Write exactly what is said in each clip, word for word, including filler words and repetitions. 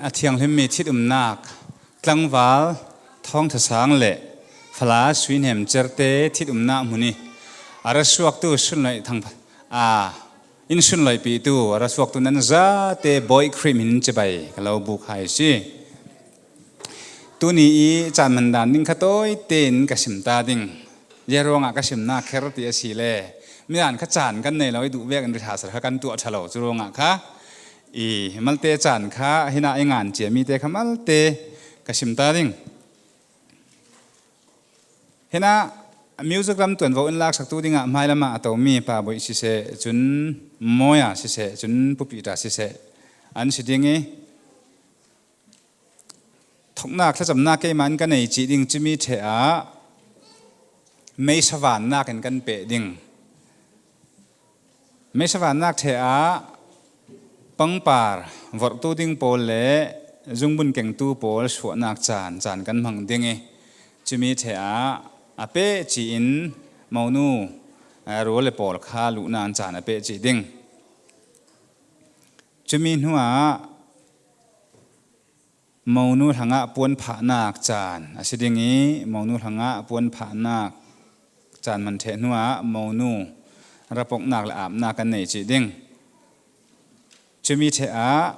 a thianghlim mi thit umnak, tlangval thawngṭha sang le fala suihnem certe thit umnak hmun i a ra suaktu sunloih thang a in sunloihpitu a ra suaktu nan zate Bawi Khrih min cibai ka lo buk hai si. Tuni i caan hman dan ding kha tawi tein ka sim ta ding. Zia ruangah ka simnak kher ti a si le, midang kha caan kan nei lo i duh vekin ri ṭha ser kha kan tuah ṭha lo. Cu ruangah kha i malte caan kha hinah i ngan cia mite kha malte ka sim ta ding. Hinah music lam tuanvo in laksaktu dingah hmailamah a tomi Pa Bawi siseh, cun Mawia siseh, cun Pu Peter siseh an si ding i, thoknak thlacamnak keimah in ka nei cih ding, cumi ṭheh ah meisa vannak in kan peh ding. Meisa vannak ṭheh ah pangpar vorhtu ding pawl le zungbun kengtu pawl suahnak caan, caan kan hmang ding i, cumi ṭheh ah a peh ci-in monu, eh, rual le pawl kha luhnak caan a peh cih ding. Cumi hnuah monu hrangah puan phahnak caan a si ding i, monu hrangah puan phahnak caan hman ṭheh hnuah monu rapoknak le apnak kan nei cih ding. Cumi ṭheh ah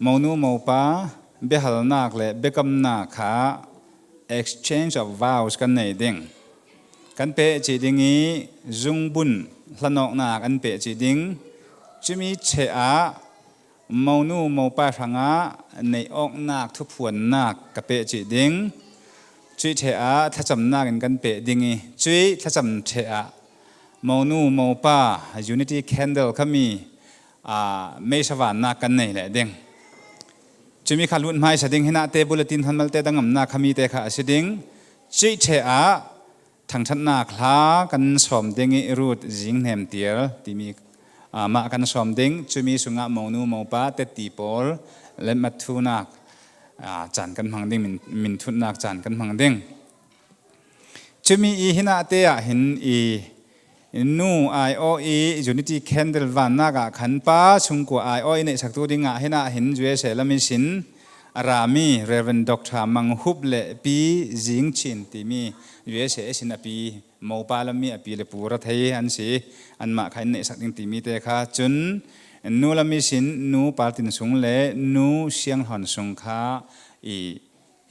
monu mopa biahalnak le biakamnak kha exchange of vows kan nei ding. Kan peh cih ding i, zungbun hlanawknak an peh cih ding. Cumi ṭheh ah monu mopa hrangah neih awknak thuphuannak ka peh cih ding. Cuih ṭheh ah thlacamnak in kan peh ding i, cuih thlacam ṭheh ah monu mopa unity candle khami, aa, meisa vannak kan nei leh ding. Cumi kha lut hmaisa ding, hinah te bulletin hon malte dangamnak khami te kha a si ding. Cuih ṭheh ah thangṭhatnak hla kan sawm ding i, Ruth Zing Hnem Tial timi, aa, mah kan sawm ding. Cumi sungah monu mopa tetti pawl letmat thunak, aa, caan kan hmang ding, min, min thutnak caan kan hmang ding. Cumi i hinah te ah hin i nu aiawh i unity candle vannak ah khan pa sungkua aiawh i neihsaktu dingah hinah hin U S A lam ihsin a rami Reverend Doctor Mang Hup le Pi Zing Chin timi U S A ihsin a pi, mopa lam i a pi le pu ra thei an si, anmah kha in neihsak ding timi te kha. Cun nu lam ihsin Nu Pal Tin Sung le Nu Siang Hlawn Sung kha i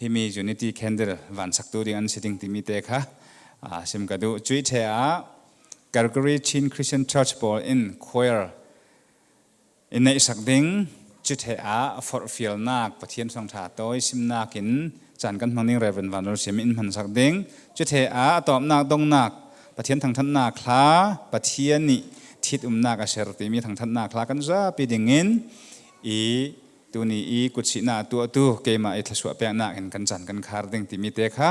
himi unity candle vansaktu ding an si ding timi te kha, aa, sim ka duh. Cuih ṭheh ah Calgary Chin Christian Church pawl in choir in neihsak ding. Cuih ṭheh ah forhfialnak Pathian thawngṭha tawi simnak in caan kan hmang ding, Reverend Van Lal Siam in hmansak ding. Cuih ṭheh ah a tawpnak dongnak Pathian thangṭhatnak hla, Pathian nih thit umnak a ser timi thangṭhatnak hla kan zapi dingin i tuni i kutsihnak a tuahtu keimah i thluasuah peknak in kan caan kan khar ding timi te kha,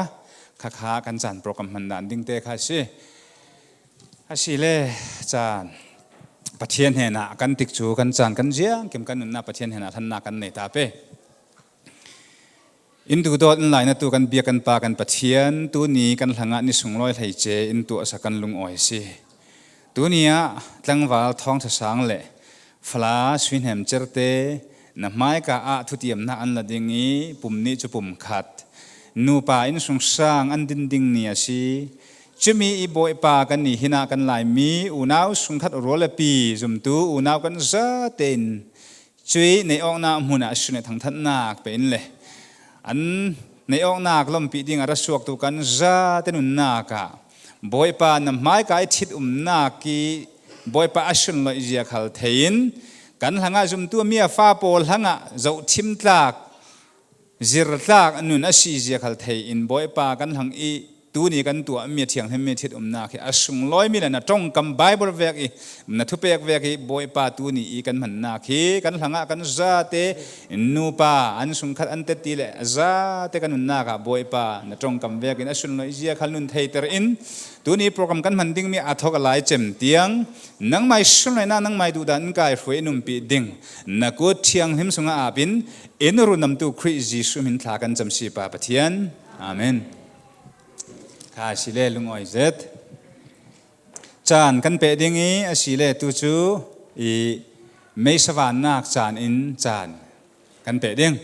khakha kan caan program hman dan ding te kha a si. Asile caan Pathian hnenah kan tikcu kan caan kan ziangkim kan nunnak Pathian hnenah hlannak kan nei ta pe. In duhdawt in lainatu kan bia kan pa kan Pathian tuni kan hlangah ni sunglawi hleice in tuahsak kan lungawi a si. Tuni ah tlangval thawngṭha sang le fala suihnem certe na hmaika ah thutiamnak an la ding i, pum nih cu pum khat nupa innsungsang an din ding ni a si. Cumi i Bawipa kan ni hinah kan Laimi unau sungkhat rual le pi zumtu unau kan zate in cuih neih awknak hmun ah sun i thangṭhatnak pe in le an neih awknak lawmhpi ding a ra suaktu kan zate nunnak ah Bawipa na hmaika i thit umnak i Bawipa a sunloih zia khal thei in kan hlangah zumtu a mi a fa pawl hlangah zohthim tlak, zir tlak nun a si zia khal thei in Bawipa kan hlang i tuni kan tuahmi a thianghlimmi thit umnak hi a sunglawimi le na ṭongkam Baibal vek i na thupek vek i Bawipa tuni i kan hmannak hi kan hlangah kan zate nupa an sungkhat an tetti le zate kan nunnak ah Bawipa na ṭongkam vek in a sunloih zia khal nun theiter in tuni program kan hman dingmi a thawk a lai cem tiang nangmai sunloihnak nangmai duhdan in kaihruai in umpih ding na kut thianghlim sungah ap in in rundamtu Khrih Jesuh min thla kan cam si Pa Pathian. Amen. Kha a si le lungawi zet. Caan kan peh ding i a si le tu cu i meisa vannak caan in caan kan peh ding.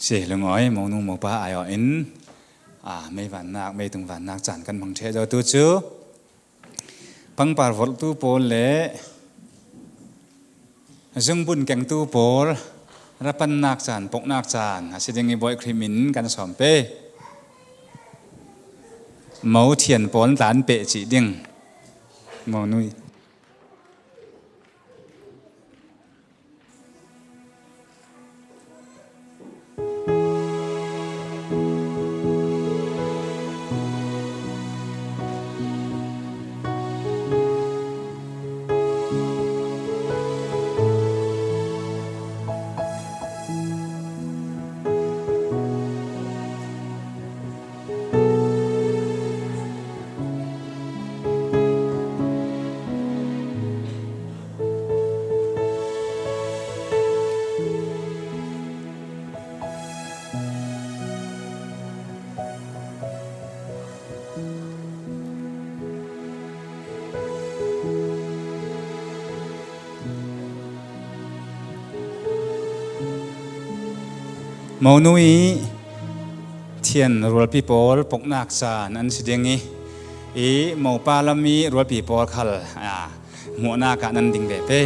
Si lungawi, monu mopa aiawh in, a, mei vannak, mei tung vannak caan kan hmang ṭheh zo tu cu pangpar volhtu pawl le zungbun kengtu pawl rapannak caan, poknak caan a si ding i Bawi Khrih min kan sawm pe. Mo thian pawl tlan peh cih ding. Mo nui. Monu i thian rualpi pawl poknak caan an si ding i, i mopa lam i rualpi pawl khal, a, hmuhnak ah nan ding ve pe.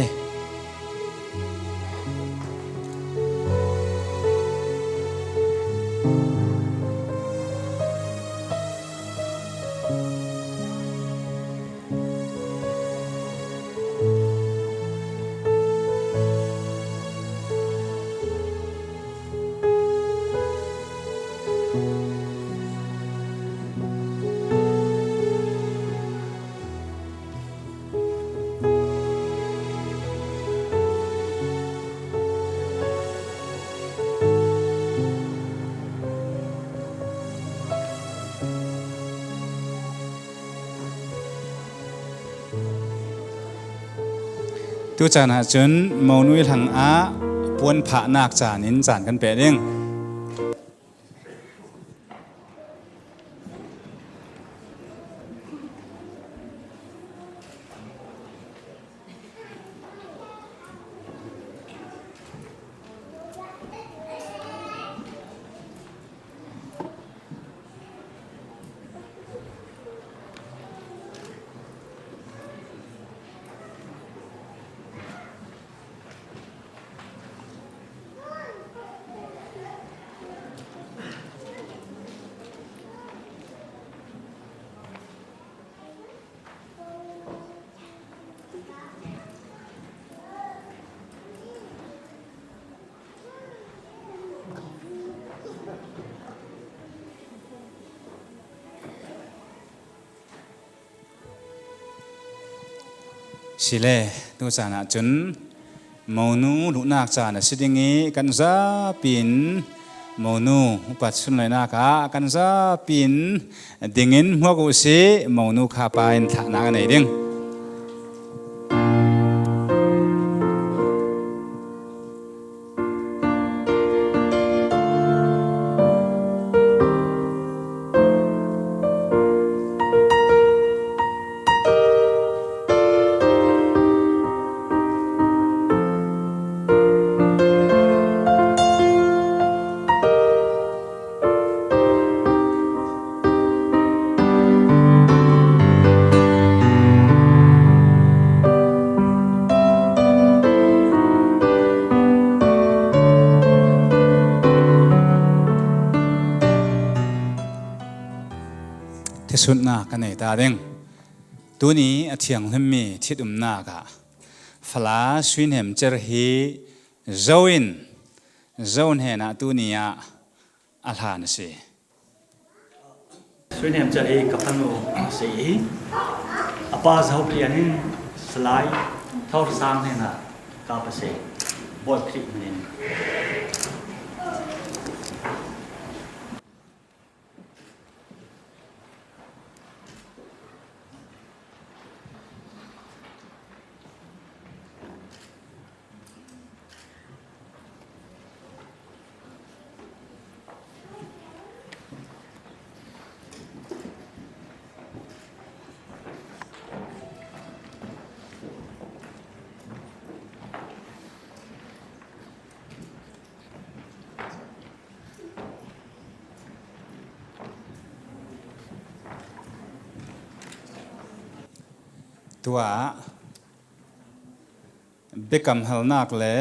Tu caan ah cun monu i hlang ah puan phahnak caan in caan kan peh ding. Si le, tu caan ah cun monu luhnak caan a si ding i kan zapi in monu upat sunlawinak ah kan zapi in dingin hmuak uh si, monu kha pa in thlahnak a nei ding. Nei ta ding. Tuni a thianghlimmi thitumnak ah Fala Suihnemcer hi Zo in, Zo hnenah tuni ah a hlan a si. Suihnemcer hi ka fanu a si i, a pa Zopian in Salai Thawrsang hnenah kap a si. Bawi Khrih hminin. Tuah biakam halnak le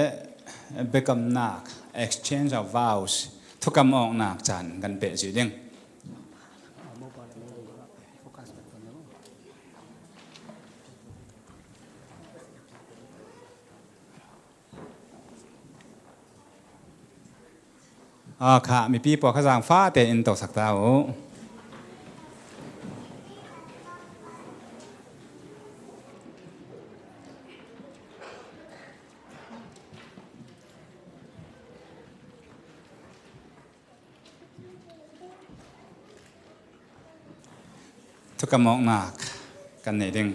biakamnak, exchange of vows, thukam awknak caan kan peh cih ding. Aa, kha, mipi pawl kha zaangfah tein tosak ta u. Thukam awknak kan nei ding.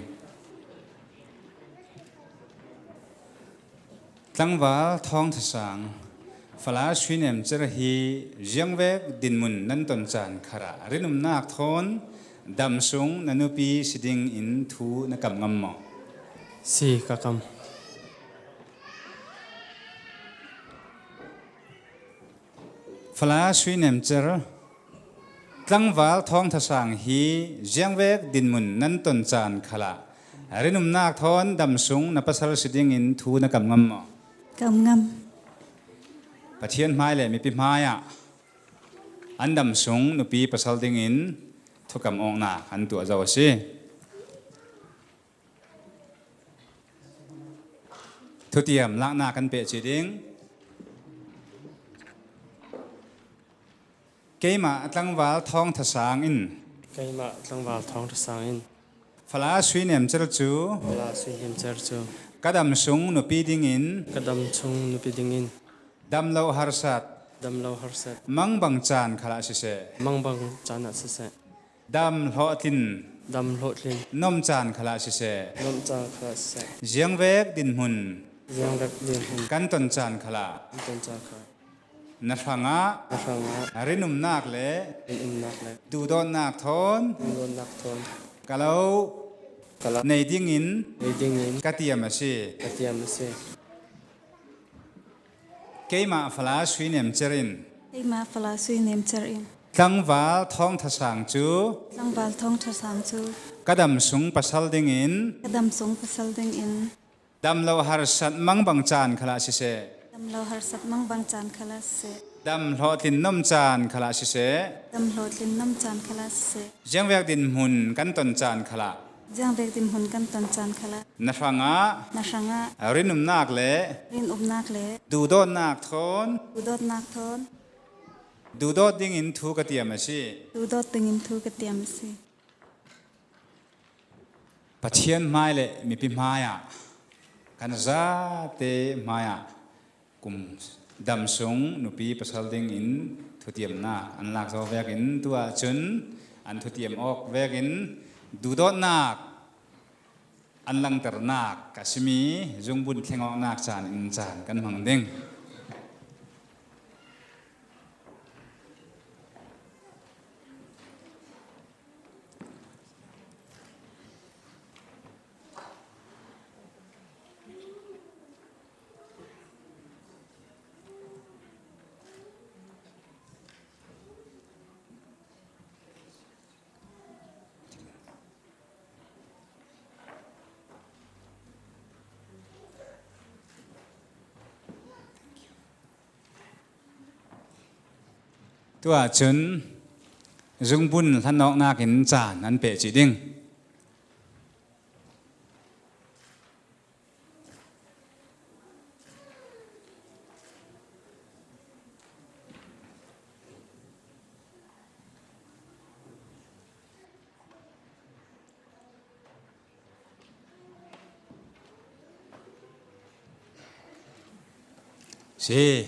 Tlangval Thawngthasang, Fala Suihnemcer hi ziangvek dinmun nan ton caan khalah rinumnak thawn dam sung na nupi si dingin thu na kam ngam maw? Si, ka kam. Fala Suihnemcer, Tlangval Thawngthasang hi ziangvek dinmun nan ton caan khalah rinumnak thawn dam sung na pasal si dingin thu na kam ngam maw? Kam ngam. Pathian hmai le mipi hmaiah an dam sung nupi pasal dingin thukam awknak an tuah zo a si. Thutiam laknak kan peh cih ding. Keimah Tlangval Thawngthasang in. Keimah Tlangval Thawngthasang in. Fala Suihnemcer cu. Fala Suihnemcer cu. Ka dam sung nupi dingin. Ka dam sung nupi dingin. Damlo harsat. Damlo harsat. Mangbang caan khalah siseh. Mangbang caan ah siseh. Dam hlawhtlin. Dam hlawhtlin. Nom caan khalah siseh. Nom caan khalah siseh. Ziangvek dinhmun. Ziangvek dinhmun. Kan ton caan khalah. Kan ton caan khalah. Na hrangah. Na hrangah. Rinumnak le. Rinumnak le. Duhdawtnak thawn. Duhdawtnak thawn. Ka lo. Ka lo. Nei dingin. Nei dingin. Ka tiam a si. Ka tiam a si. Keimah Fala Suihnemcer in. Keimah Fala Suihnemcer in. Tlangval Thawngthasang cu. Tlangval Thawngthasang cu. Ka dam sung pasal dingin. Ka dam sung pasal dingin. Damlo harsat mangbang caan khalah siseh. Damlo harsat mangbang caan khalah siseh. Dam hlawhtlin nom caan khalah siseh. Dam hlawhtlin nom caan khalah siseh. Ziangvek dinhmun kan ton caan khalah. Ziangvek dinhmun kan ton caan khalah. Na hrangah. Na hrangah. Rinumnak le. Rinumnak le. Duhdawtnak thawn. Duhdawtnak thawn. Duhdawt dingin thu ka tiam a si. Duhdawt dingin thu ka tiam a si. Pathian hmai le mipi hmaiah kan zate hmaiah kum dam sung nupi pasal dingin thutiamnak an lak zo vekin tuah cun an thutiam awk vekin duhdawtnak an langternak a simi zungbun thleng awknak caan in caan kan hmang ding. Tuah cun zungbun hlan awknakin caan an peh cih ding. Si,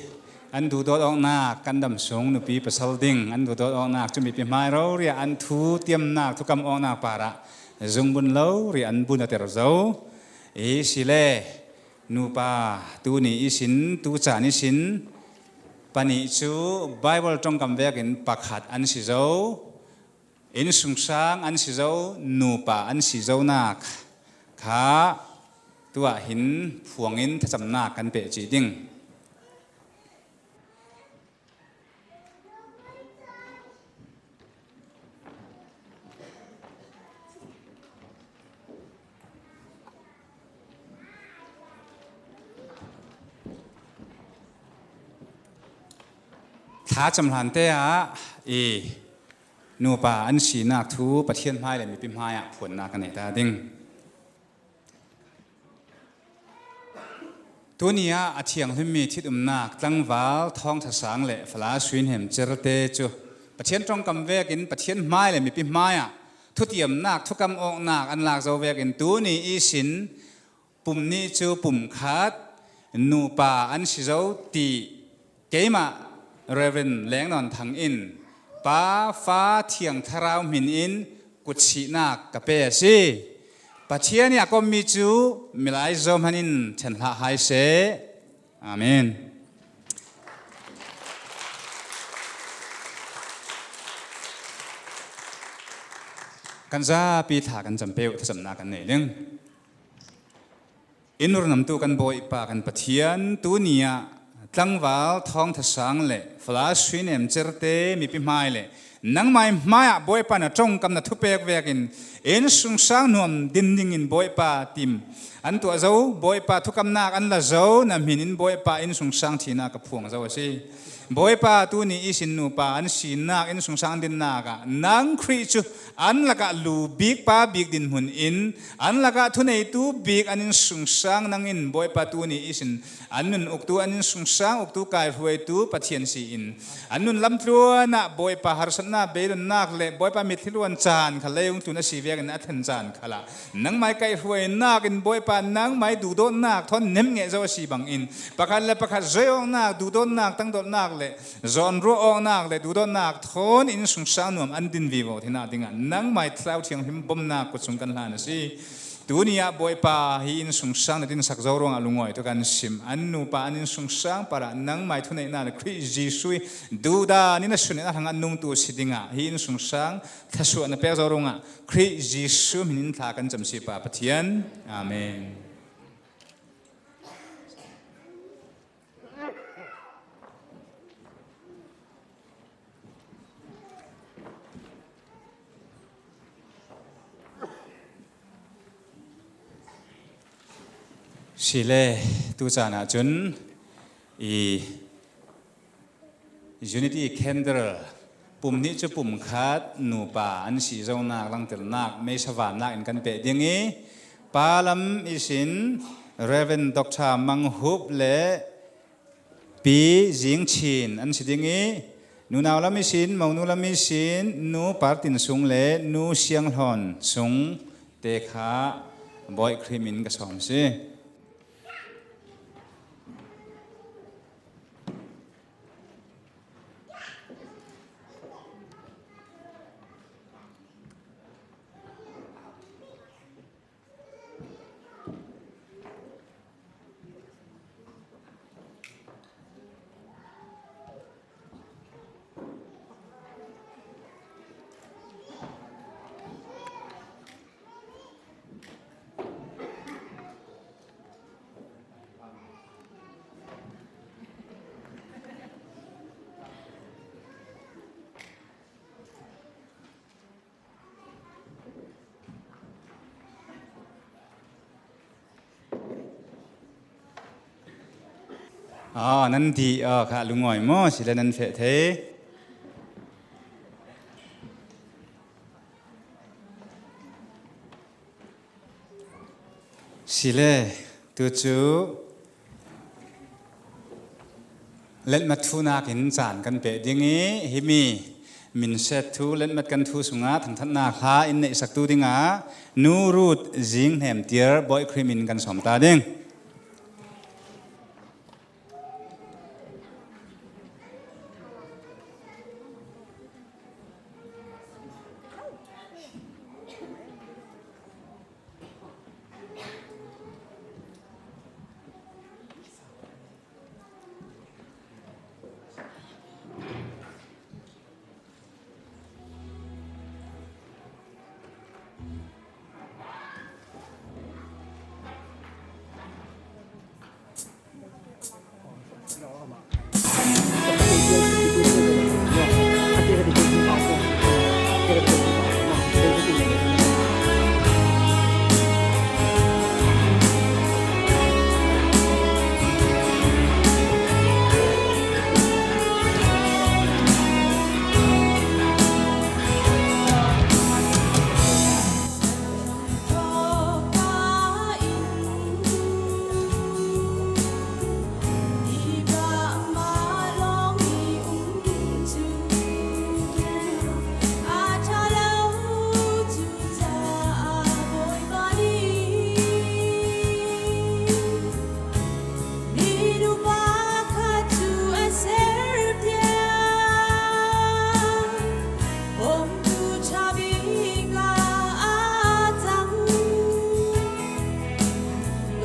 an duhdawt awknak kan dam sung nupi pasal ding an duhdawt awknak cu mipi hmai rori ah an thu tiamnak thukam awknak parah zungbun lo ri an bun a ter zo. I si le nupa tuni ihsin tu caan ihsin panih cu Baibal ṭongkam vekin pakhat an si zo. Innsungsang an si zo, nupa an si zonak kha tuah hin phuangin thlacamnak kan peh cih ding. Thlacam hlante ah i nupa an sinak thu Pathian hmai le mipi hmai ah phuannak kan nei ta ding. Tuni ah a thianghlimmi thitumnak tlangval thawngthasang le fala suihnem certe cu Pathian ṭongkam vekin Pathian hmai le mipi hmai ah thutiamnak thukam awknak an lak zo vekin tuni ihsin pum nih cu pum khat nupa an si zo ti keimah Reverend Lengnawn Thang in Pa, Fa, Thiang Thlarau hmin in kutsihnak ka pe a si. Pathian i a kommi cu milai zohman in ṭhen hlah hai seh. Amen. Kan zapi thla kan cam peuh thlacamnak kan nei ding. In urnamtu kan Bawipa kan Pathian, tuni ah tlangval thawngthasang le fala suihnem certe mipi hmai le nangmai hmai ah Bawipa na ṭongkam na thupek vekin innsungsang nuam din dingin Bawipa tim an tuah zo, Bawipa thukamnak an la zo, na hmin in Bawipa innsungsang thihnak ka phuang zo a si. Bawipa, tuni ihsin nupa an sinak innsungsang dinnak ah nang Khrih cu an lakah lu bik pa bik dinhmun in an lakah thuneitu bik an innsungsang nang in Bawipa, tuni ihsin an nun uktu an innsungsang uktu kaihruaitu Pathian si in an nun lamtluan ah Bawipa harsatnak, beilunnak le Bawipa mitthli luan caan kha lei ung tlun a si vekin a thlen caan khalah nangmai kaihruainak in Bawipa nangmai duhdawtnak thawn nemngeh zo a si bangin pakhat le pakhat zoi awknak, duhdawtnak, tangdawtnak le zawnruah awknak le duhdawtnak thawn innsungsang nuam an din vivo theinak dingah nangmai Thlarau Thianghlim bomnak kut sung kan hlan a si. Tuni ah Bawipa hi innsungsang na dinsak zo ruangah lungawi tu kan sim. An nupa an innsungsang parah nangmai thuneihnak le Khrih Jesuh i duhdan in a sunneihnak hrangah nungtu si dingah hi innsungsang thluasuah na pek zo ruangah Khrih Jesuh hmin in thla kan cam si Pa Pathian. Amen. Si le tu caan ah cun i Unity Candle pum nih cu pum khat nupa an si zonak langternak meisa vannak in kan peh ding i pa lam ihsin Reverend Doctor Mang Hup le Pi Zing Chin an si ding i nunau lam ihsin, monu lam ihsin, Nu Par Tin Sung le Nu Siang Hlawn Sung te kha Bawi Khrih min ka sawm si. Ah, nan dih, ah, kha lungawi maw? Si le nan feh thei. Sile, tu cu letmat thunak in caan kan peh ding i, himi minset thu letmat kan thu sungah thangṭhatnak hla in neihsaktu dingah Nu Ruth Zing Hnem Tiar Bawi Khrih min kan sawm ta ding. Mirupa khat cu a ser tiang, umtu ṭha bik ah a cang.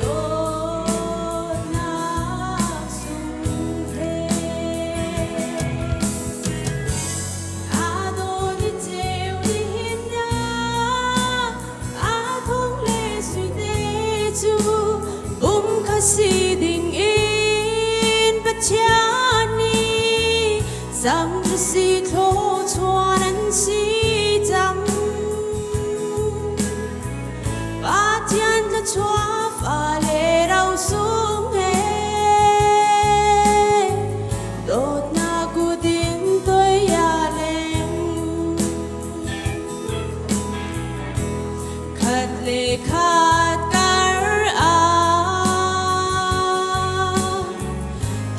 Dawtnak sung he a dawn i ceu nihin ah, a thong le suite cu um kha si ding in Pathian nih cam ṭha si thlawchuan an si cang. Pathian thluachuah fale ro sung he dawtnak kut in toi ah leng, khat le khat kar ah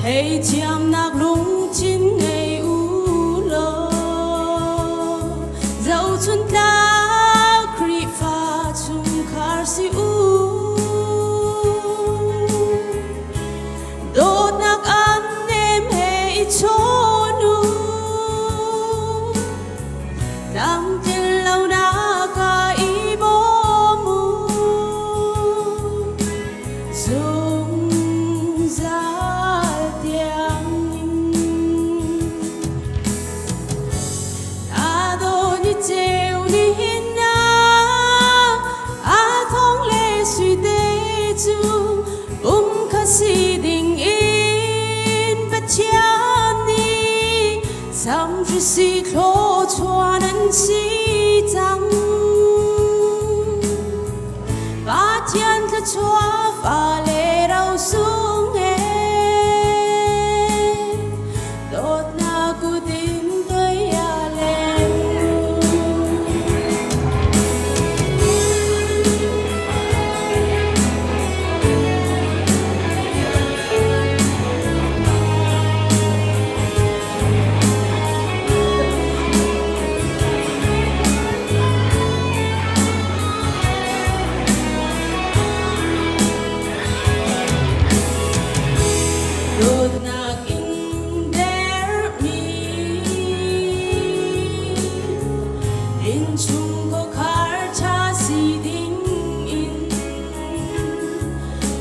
theithiamnak lungthin ngei u law, zohchun tla Khrihfa chungkhar si u. Dawtnak an nem he i chawn u, tlamtlin lonak ah i bawm u, zungzal tiang in a dawn i ceu nihin ah, a thong le suite cu um kha si ding in Pathian nih cam ṭha si thlawchuan an si cang. Pathian thluachuah fale ro sung he dawtnak kut in toi ah leng. Dawtnak in dermi innchung kawhkar ṭha si ding in,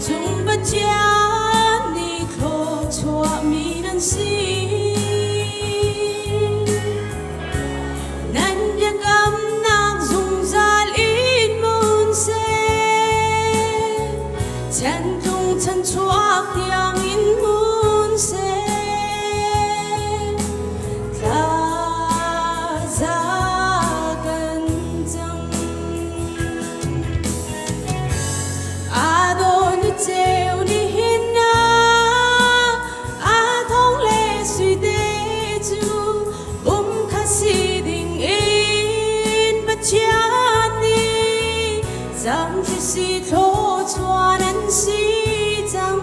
cung Pathian nih thlawchuahmi nan si. Nan biakamnak zungzal in hmun seh, chan tlung chan chuak tiang in hmun seh, tlaza kan cang. A dawn i ceu nihin ah, a thong le suite cu um kha si ding in Pathian nih cam ṭha si thlaw chuan an si chang.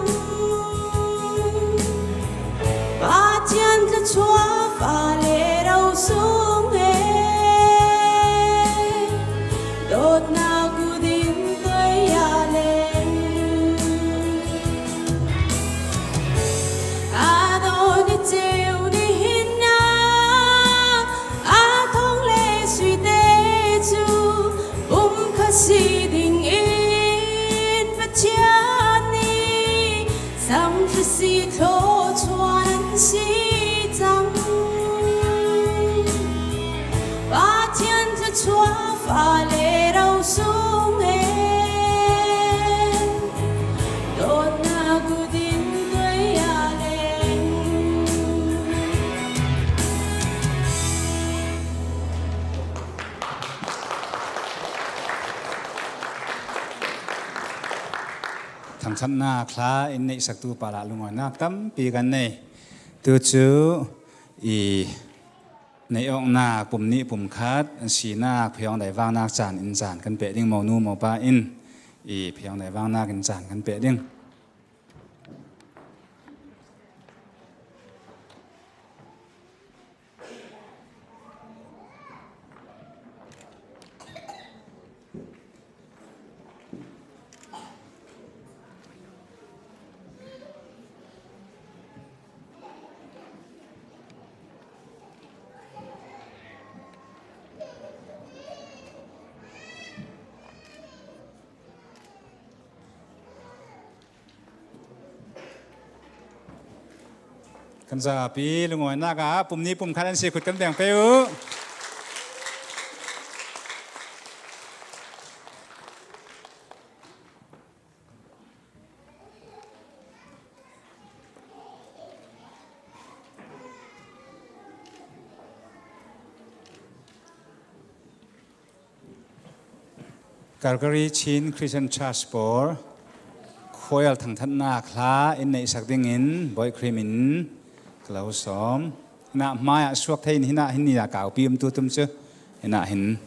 Pathian thluachuah fale ro sung he dawtna kutin tuia leng. A dawn i cheu ni hin a, a thawng leh suite chu pumkhat si dingin Pathian ni sam hre si thlaw chuan an si chang. Pathian thluachuah fale ro sung he dawtna kutin tuia leng. Thangthatna thla in neihsaktu pa lah lungawinak tampi kan nei. Tu chu i neih awknak pum nih pum khat, sinak, pheiawng daivangnak caan in caan kan peh ding, monu mopa in i pheiawng daivangnak in caan kan peh ding. Kan zapi lungawinak ah pum nih pum khat an si khut kan beng pe uh. Calgary Chin Christian Church pawl khual thangthatnak hla in neihsak dingin Boihkhrim in ka lo sawm. Hinah hmaiah suak thei in hinah hin ni a kaupi umtu tum cu hinah hin.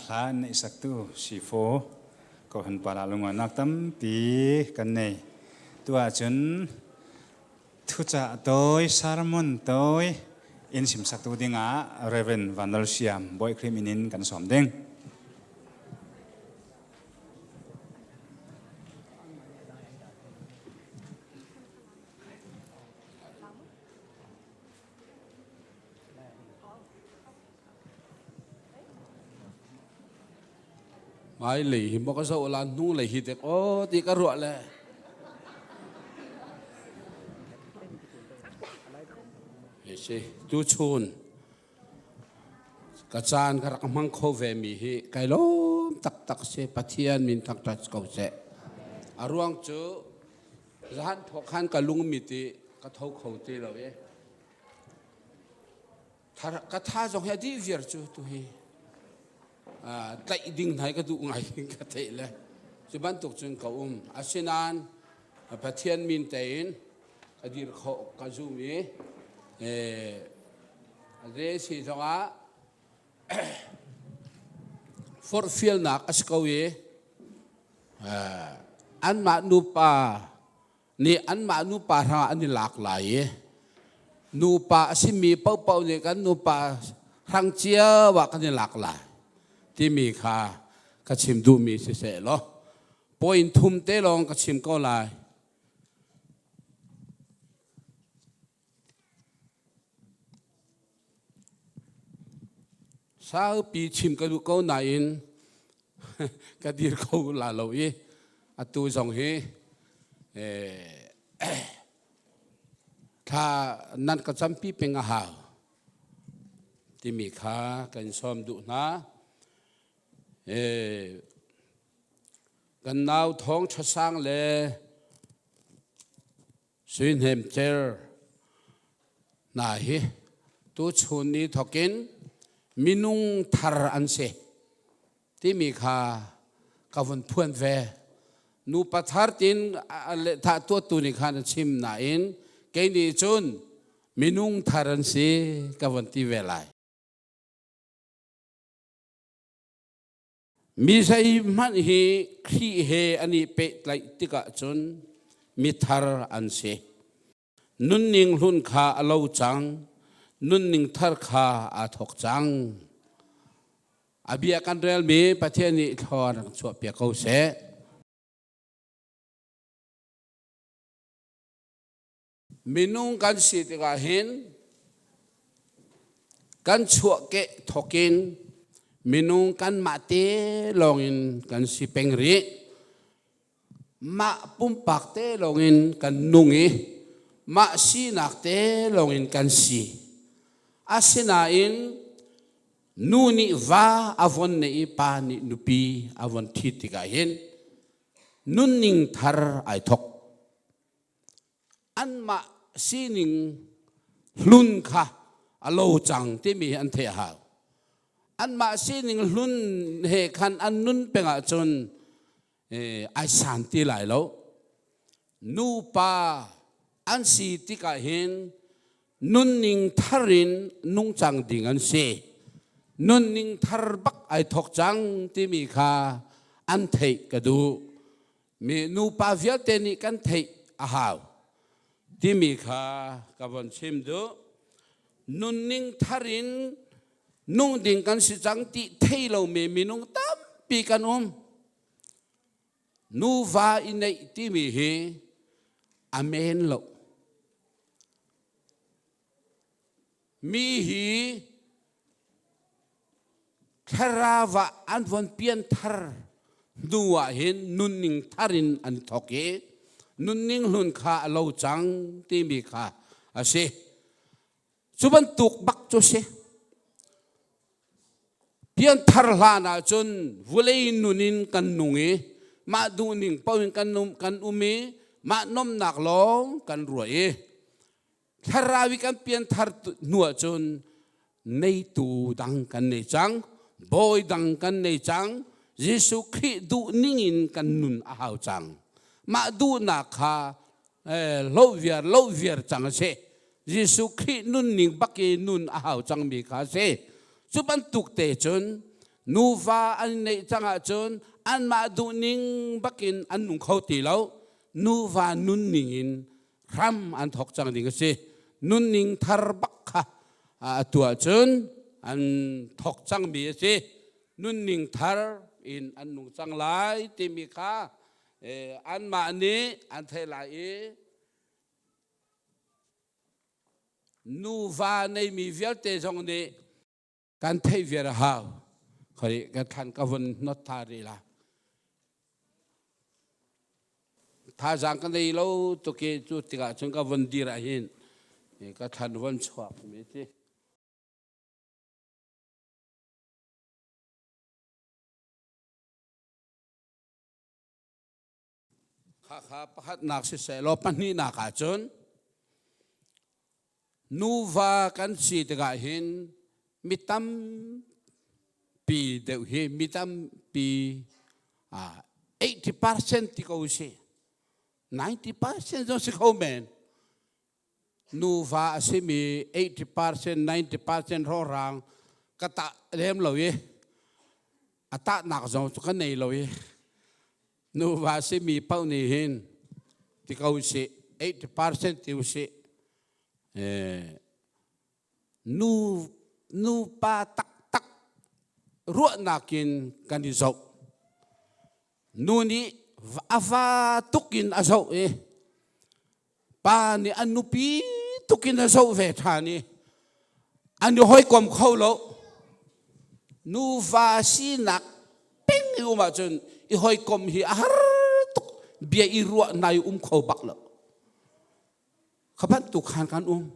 Hla neihsaktu C four, kawhun pala lungawinak tampi kan nei. Tuah cun thucah tawi, sermon tawi in simsaktu dingah Reverend Van Lal Siam, Bawi Khrih min in kan sawm ding. Mai lei hi maw ka zoh la, hnung lei hi dek aw ti ka ruah le. Hei si, tu chun ka caan ka rak hmang kho ve mi hi kai lawm taktak si, Pathian min thangṭhat ko seh. A ruang cu zahan thawk khan ka lungmit i ka tho kho ti lo i. Thar-, ka tha zong hi a dih viar cu tu hi, aa, tlaih ding hna hi ka duh ngai ka theih le. Cu bantuk cun ka um. Asinain Pathian min tein ka dir khawh ka zum i, eh, a zei si zongah forhfialnak a si ko i, aa, anmah nupa nih anmah nupa hrangah an i lak lai i, nupa a simi pohpoh nih kan nupa hrang cio ah kan i lak lai timi kha ka chim duhmi si sehlaw, point thum te lawng ka chim ko lai. Saupi chim ka duh ko nain ka dir ko la lo i, atu zong hi, eh, thla nan ka campi peng a hau timi kha kan sawm duh hna. Eh, kan nau Thawng Ṭha Sang le Sui Hnem Cer hna hi tu chun ni thokin minung thar an si timi kha ka vun phuan ve. Nupa thar tin a, a le thah tuahtu nih khan a chim nain kei nih cun minung thar an si ka vun ti ve lai. Mi zeihmanh hi Khrih he an i pehtlaih tikah cun mi thar an si. Nunning hlun kha a lo cang, nunning thar kha aa thawk cang. A bia kan relmi Pathian nih thluachuah pek ko seh. Minung kan si tikah hin kan chuahkeh thokin minung kanmah te lawngin kan si peng rih. Mah pumpak te lawngin kan nung i mah sinak te lawngin kan si. Asinain nu nih va a von neih i pa nih nupi a von ṭhit tikah hin nunning thar aa thawk. Anmah sining hlun kha a lo cang timi an theih a hau. Anmah sining hlun he khan an nun peng ahcun, eh, aa san ti lai lo. Nupa an si tikah hin nunning thar in nung cang ding an si. Nunning thar bak aa thawk cang timi kha an theih ka duh. Mi nupa vialte nih kan theih a hau timi kha ka von chim duh. Nunning thar in nung ding kan si cang ti thei lomi minung tampi kan um. Nuva i neih timi hi a men lo. Mi hi thlarau ah an von pianthar hnu ah hin nunning thar in an thawk i nunning hlun kha a lo cang timi kha a si. Cu bantuk bak cu si. Pianthar hlan ahcun vulei nun in kan nung i mah duhning paoh in kan um, kan um i mah nomnak lawng kan ruah i thlarau i kan pianthar tu-, hnu ahcun neitu dang kan nei cang, bawi dang kan nei cang, Jesuh Khrih duhning in kan nun a hau cang. Mah duhnak kha, eh, hloviar, loviar cang a si. Jesuh Khrih nunning bak i nun a hau cangmi kha a si. Cu bantuk te cun Nuva an neih cang ahcun anmah duhning bakin an nung kho ti lo. Nuva nunning in hram an thawk cang ding a si. Nunning thar bak kha, aa, atu ahcun an thawk cangmi a si. Nunning thar in an nung cang lai timi kha, eh, anmah nih an theih lai i, nuva neimi vialte zong nih kan theih viar a hau. Kha rih ka thlan ka vun hnawt ta rih la. Thazaang ka nei lo tuk i cu tikah cun ka vun dir ah hin ka thlan vun chuak mi si. Kha kha pakhatnak siseh law, pahnihnak ahcun nuva kan si tikah hin mi tampi deuh hi, mi tampi, ah, eighty percent ti ko si, ninety percent zong si kho men. Nuva a simi eighty percent, ninety percent hrawhrang ka tah lem lo i, a tahnak zong cu ka nei lo i, nuva a simi paoh nih hin ti ko si, eighty percent ti u si. Eh, nu, nupa taktak ruahnak in kan i zoh. Nu nih a va tukin a zoh i, pa nih a nupi tukin a zoh ve ṭhan i, an i hawikom kho lo. Nuva sinak peng i um ahcun i hawikom hi a har tuk, bia i ruah hna i um kho bak lo. Kha bantuk khan kan um.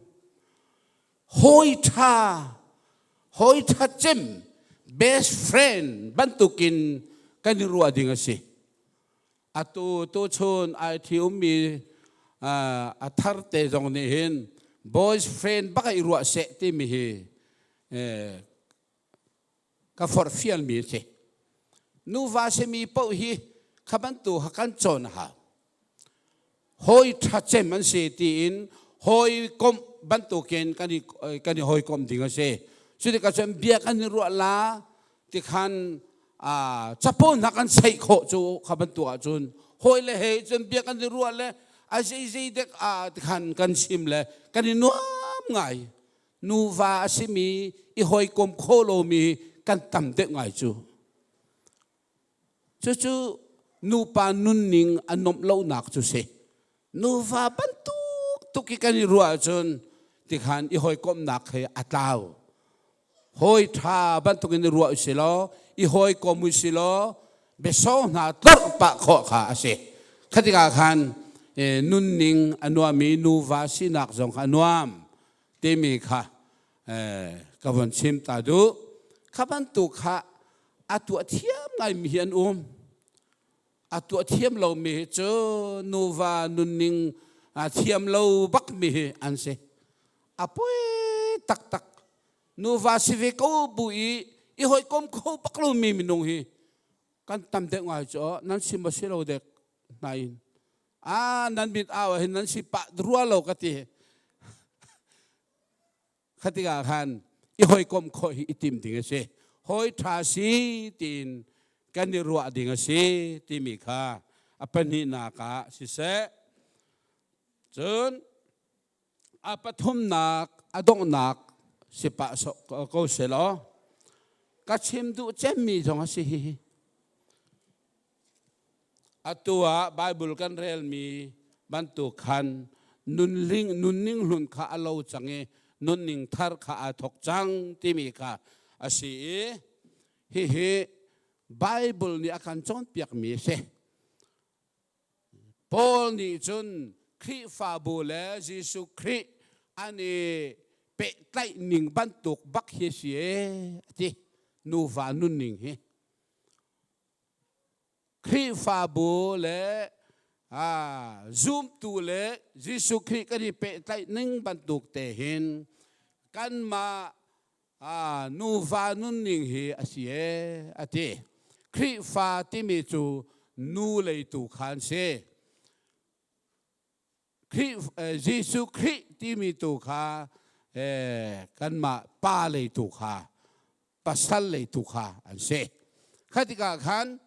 Hawi ṭha, hawi ṭha cem, best friend bantukin kan i ruah ding a si. Atu, tu chun IT ummi, aa, a tharte zong nih hin boyfriend bak i ruah seh timi hi, eh, ka forhfialmi a si. Nuva simi paoh hi kha bantuk kha kan cawn a hau. Hawi ṭha cem an si tiin hawikomh bantukin kan i, kan i hawikomh ding a si. Cutikah cun bia kan i ruah la, tikhan, aa, capo hna kan saih khawh cu kha bantuk ahcun hawi le hei cun bia kan i ruah le a zeizei dek, aa, tikhan kan chim le kan i nuam ngai. Nuva a simi i hawikom kho lomi kan tam deuh ngai cu. Cucu nupa nunning a nomh lonak cu si. Nuva bantuk tuk i kan i ruah ahcun tikhan i hawikomhnak hi a tlau. Hawi ṭha bantukin i ruah u si law, i hawikom u si law, biasawng hna tlorh pah khawh kha a si. Kha tikah khan, eh, nunning a nuammi nuva sinak zong kha a nuam timi kha, eh, ka von chim ta duh. Kha bantuk kha a tuah thiam ngaimi hi an um. A tuah thiam lomi hi cu nuva nunning, ah, thiam lo bakmi hi an si. A poi taktak. Nuva si ve ko bu i, i hawikom kho bak lomi minung hi kan tam deuh ngai cu, nan si maw si lo dek hna in, aa, nan mit au ah hin nan si pah rua lo ka ti. Kha tikah khan i hawikom khawh hi i tim ding a si. Hawi ṭha si tiin kan i ruah ding a si timi kha a pahnihnak ah siseh. Cun a pathumnak, a donghnak si pah sawh ko, ko sehlaw, ka chim duh cemmi zong a si hihi. Atu ah Baibal kan relmi bantuk khan nunning, nunning hlun kha a lo cang i, nunning thar kha aa thawk cang timi kha a si i, hihi Baibal nih a kan cawnpiakmi a si. Paul nih cun Khrihfabu le Jesuh Khrih an i pehtlaih ning bantuk bak hi a si e, a ti. Nuva nunning hi. Khrihfabu le, aa, zumtu le Jesuh Khrih kan i pehtlaih ning bantuk te hin kanmah, aa, nuva nunning hi a si e, a ti. Khrihfa timi cu nu lei tu kha an si. Khrih, eh, Jesuh Khrih timi tu kha, eh, kanmah pa lei tu kha pasal lei tu kha an si. Khatikah khan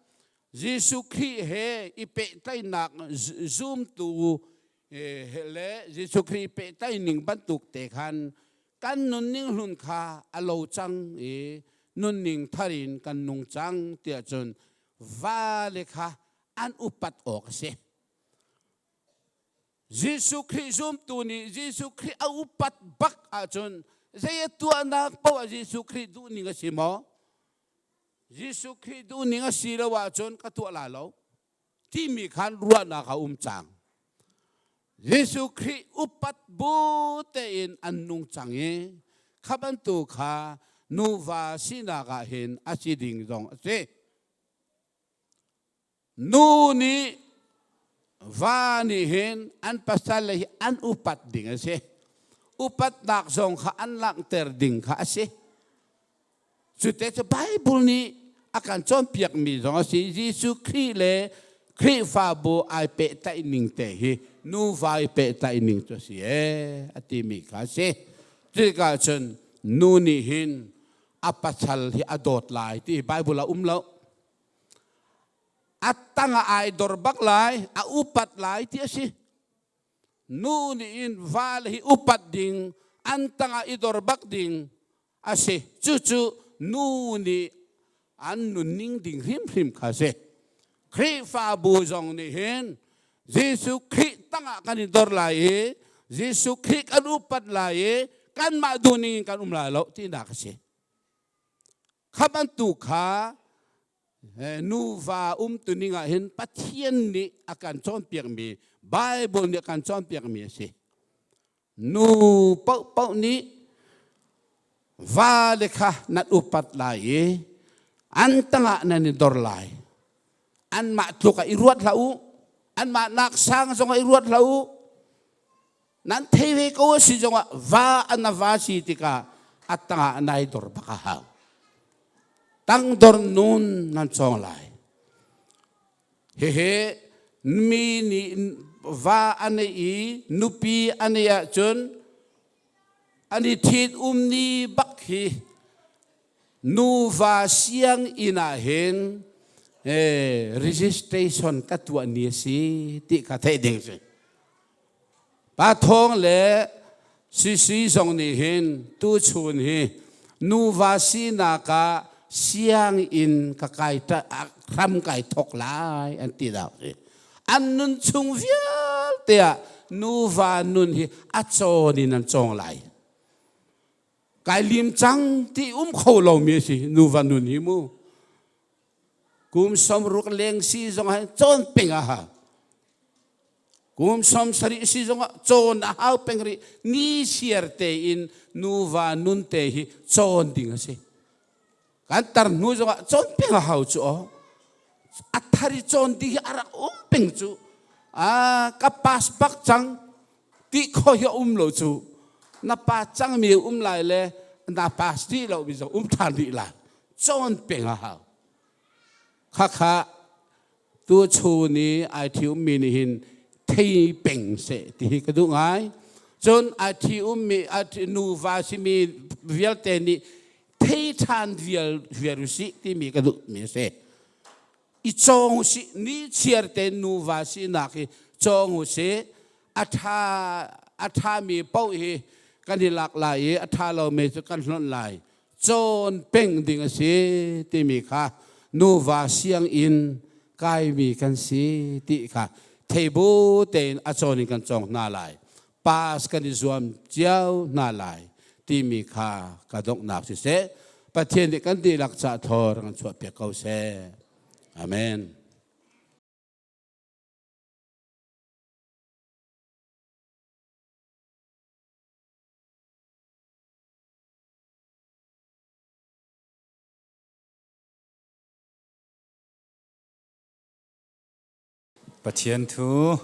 Jesu Khrih he i pehtlaihnak zu-, zumtu, eh, he le Jesu Khrih i pehtlaih ning bantuk te khan kan nunning hlun kha a lo cang i nunning thar in kan nung cang tiah cun va le kha an upat awk a si. Jesu Khrih zumtu nih Jesu Khrih a upat bak ahcun zei a tuahnak paoh ah Jesu Khrih duhning a si maw? Jesu Khrih duhning a si lo ahcun ka tuah lai lo timi khan ruahnak a um cang. Jesu Khrih upat bu tein an nung cang i kha bantuk kha nuva sinak ah hin a si ding zong a si. Nu nih va nih hin an pasal le hi an upat ding a si. Upatnak zong kha an langhter ding kha a si. Cute cu Baibal nih a kan cawnpiakmi zong a si. Jesu Khrih le Khrihfabu aa pehtlaih ning te hi nuva i pehtlaih ning cu a si e, a timi kha a si. Cutikah cun nu nih hin a pasal hi a dawt lai ti hi Baibal ah um lo. A tangah aa i dor bak lai, a upat lai ti a si. Nu nih in va le hi upat ding, an tangah i dor bak ding a si. Cucu nu nih an nunning ding hrimhrim kha a si. Khrihfabu zong nih hin Jesu Khrih tangah kan i dor lai i, Jesu Khrih kan upat lai i, kanmah duhning in kan um lai lo tinak a si. Kha bantuk kha, eh, nuva umtu ning ah hin Pathian nih a kan cawnpiakmi, Baibal nih a kan cawnpiakmi a si. Nu paohpaoh nih va le kha nan upat lai i an tangah nan i dor lai. Anmah tluk ah i ruat hlah u, anmah nak sang zong ah i ruat hlah u. Nan thei ve ko a si zongah va a na va si tikah a tangah a nai dor bak a hau. Tangdor nun nan cawng lai. Hihi mi nih va a nei i nupi a nei ahcun an i thin um ni bak hi nuva sianginn ah hin, eh, registration ka tuah ni a si ti ka theih ding si. Pa Thawng le Sisi zong nih hin tuchun hi nuva sinak ah sianginn ka kai ta-, ah, hram kai thok lai an ti dah hi. An nun chung vialte ah nuva nun hi a cawn in an cawng lai. Kai lim cang ti um kho lomi a si, nuva nun hi mu. Kum sawm ruk leng si zongah cawn peng a hau. Kum sawm sarih si zongah cawn a hau peng rih, ni siar tein nuva nun te hi cawn ding a si. Kan tar hnu zongah cawn peng a hau cu aw. A thar i cawn dih hi a rak um peng cu, aa, ka pass bak cang ti kho hi a um lo cu. Na pass cangmi um lai le na pass dih lomi zong um ṭhan rih lai. Cawn peng a hau. Khakha tuchun i aa ṭhi ummi nih hin thei peng seh ti hi ka duh ngai. Cun aa ṭhi ummi, aa ṭhi, nuva simi vialte nih thei ṭhan vial, vial u sih timi ka duhmi a si. I cawng u sih, ni chiar tein nuva sinak hi cawng u sih. A ṭha, a ṭhami paoh hi kan i lak lai i a ṭha lomi cu kan hlonh lai. Cawn peng ding a si timi kha nuva sianginn kaimi kan si ti kha theibu tein a cawn in kan cawng hna lai. Pass kan i zuam cio hna lai timi kha ka donghnak siseh, Pathian nih kan dihlak cah thawr kan chuahpiak ko seh. Amen. Pathian thu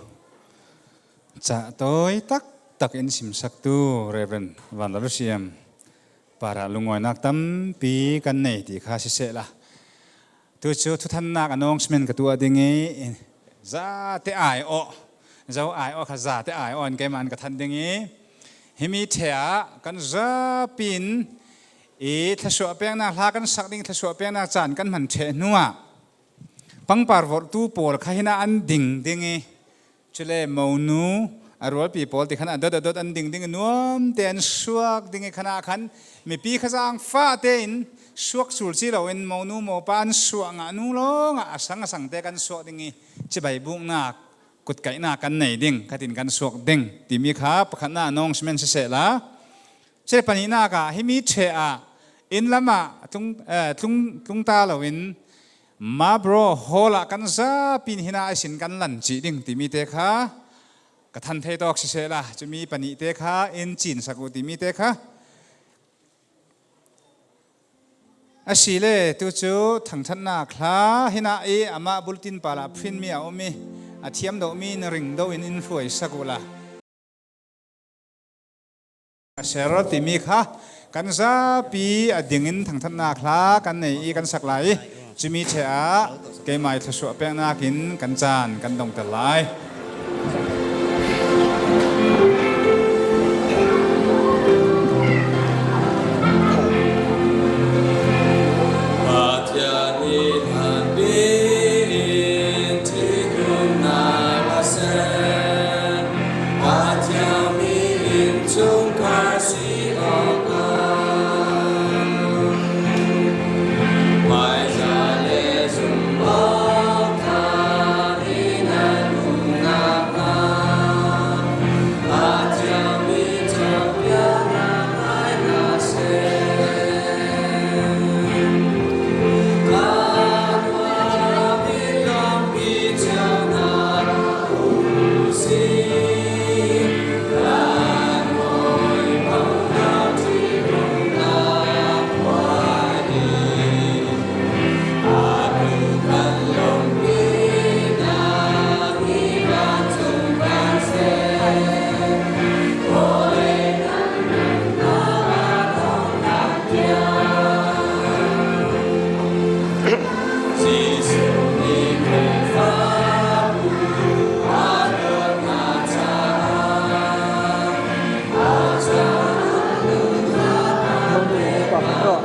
cah tawi tak tak in simsaktu Reverend Van Lal Siam parah lungawinak tampi kan nei ti kha sisehla, tu cu thuthannak announcement ka tuah ding i, zate ai awh, zo ai awh kha zate ai awh in keimah an ka thanh ding i, himi ṭhe ah kan zapi in i thluasuah peknak hla kan sak ding, thluasuah peknak caan kan hman ṭheh hnuah pangpar vorhtu pawl kha hinah an ding ding i, cule monu a rualpi pawl ti khan a dot a dot an ding ding i, nuamte an suak ding i, khanah khan mipi kha zaangfah tein suak sulci loin monu mopa an suah ngah nu lawngah a sang a sangte kan suak ding i, cibai buknak, kutkaihnak kan nei ding, khatin kan suak ding timi kha pakhatnak announcement sisehla, cule pahnihnak ah himi ṭheh ah inn lamah tlung, eh, tlung, tlung ta loin Marlborough Hall ah kan zapi in hinah a sin kan lan cih ding timi te kha ka than thei tawk sisehla, cumi pahnihte kha in cinsak uh timi te kha. A si le tu cu thangṭhatnak hla hinah i amah bulletin pal ah print mi a um i, a thiam deuhmi in ring deuh in in hruaisak uhla. A ser timi kha kan zapi a dingin thangṭhatnak hla kan nei i kan sak lai i, cumi ṭheh ah keimah i thluasuah peknak in kan caan kan dongter lai. Pathian i hlanpi in thikun na ka sen, Pathian mi in chungkhar si awk a, mai za le zum awk ta in an um nak a, Pathian mi changpiak na ngai na sen.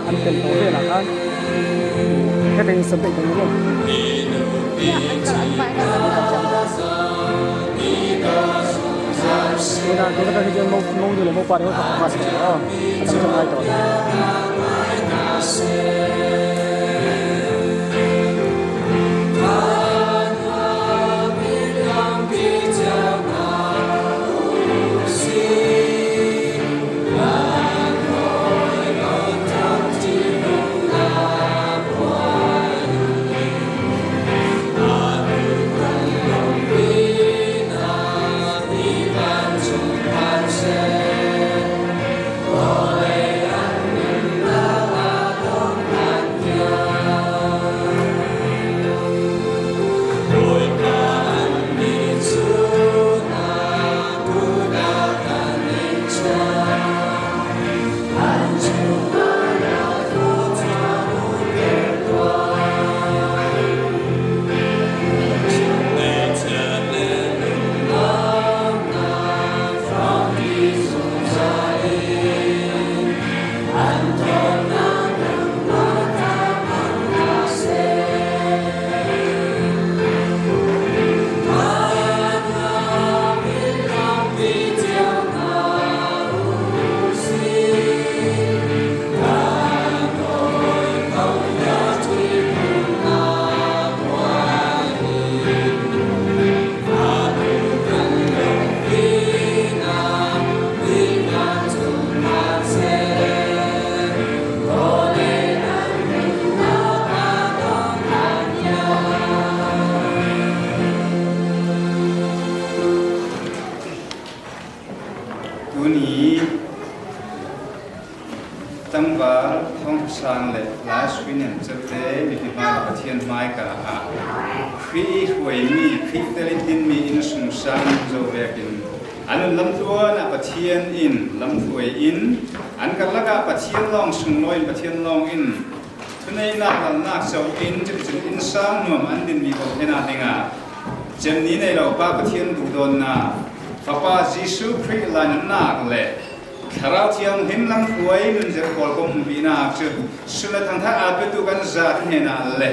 An tel to ve la khan. Hete in san te ko ni. Ina, tu ka hi mo mo ni le mo pa ni mo pa ma si. Oh, atang jong ai to. Tuni tlangval Thawng Sang le Lai Sui Niam Ceu te mipi hmai le Pathian hmai ka ah Khrih i hruaimi, Khrih tel in dinmi innsungsang zo vekin an nun lamtluan ah Pathian in lamhruai in an karlak ah Pathian lawng sunglawi in Pathian lawng in thuneihnak lalnak co in cuticun innsang nuam an dinmi pawl te hna dingah cemni nei lo Pa Pathian duhdawtnak, Fapa Jesuh Khrih lainatnak le Thlarau Thianghlim lam hruai nunzia khawl kong hmuhpihnak cu sun le thangthar aa petu kan za hnenah le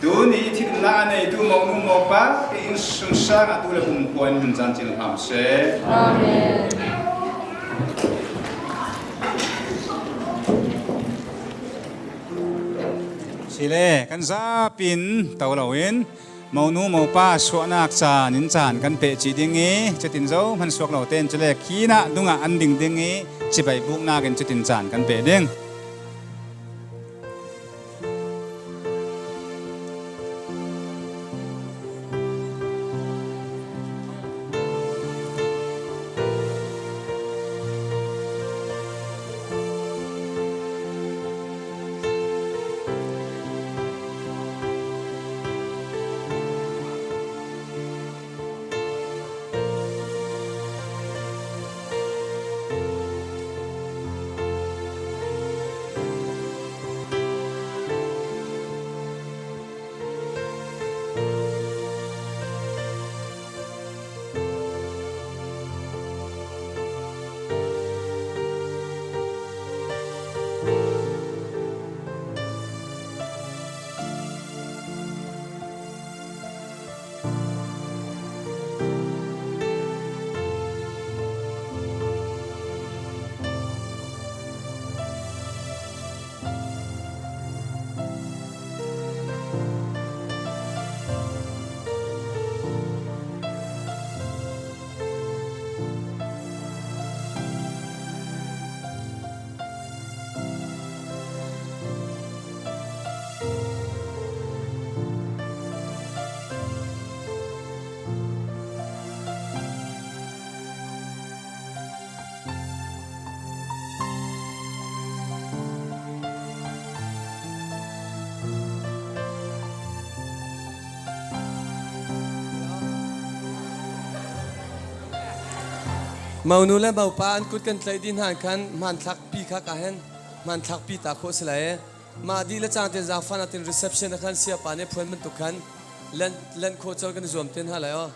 tuni i thimnak a neitu monu mopa i innsungsang ah tu le kumkhua in nun caan cil hram seh. Amen. Sile kan zapi in to lo in monu mopa suahnak caan in caan kan peh cih ding i cutin zo hman suak lo tein cule khinah dungah an ding ding i cibai buknak in cutin caan kan peh ding. Monu le mopa an kut kan tlaih dih hna khan hmanthlakpi kha ka hen, hmanthlakpi ta khawh si lai. Mah dih le cang tein zaangfahnak tein reception ah khan siapa nih phuan bantuk khan lan, lan khawh colh kan i zuam te hna lai aw.